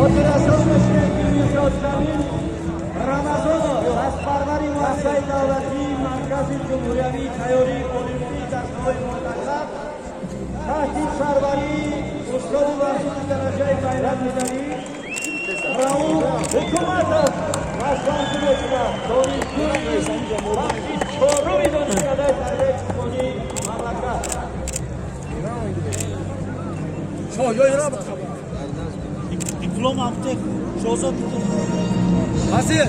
Хотиррасон мешавем, ки Мирзо Рамазонов, дастпарвари муассисаи давлатии Маркази ҷумҳуриявии тайёрии олимпии дастаҳои мунтахаб таҳти сарварии устоди варзиши дараҷаи байналмилалӣ Рауф Ҳукуматов машғул мешавад, донишҷӯи бахши чоруми донишкадаи тарбияи ҷисмонии мамлакат. Диплом автек. Шозод. Васил.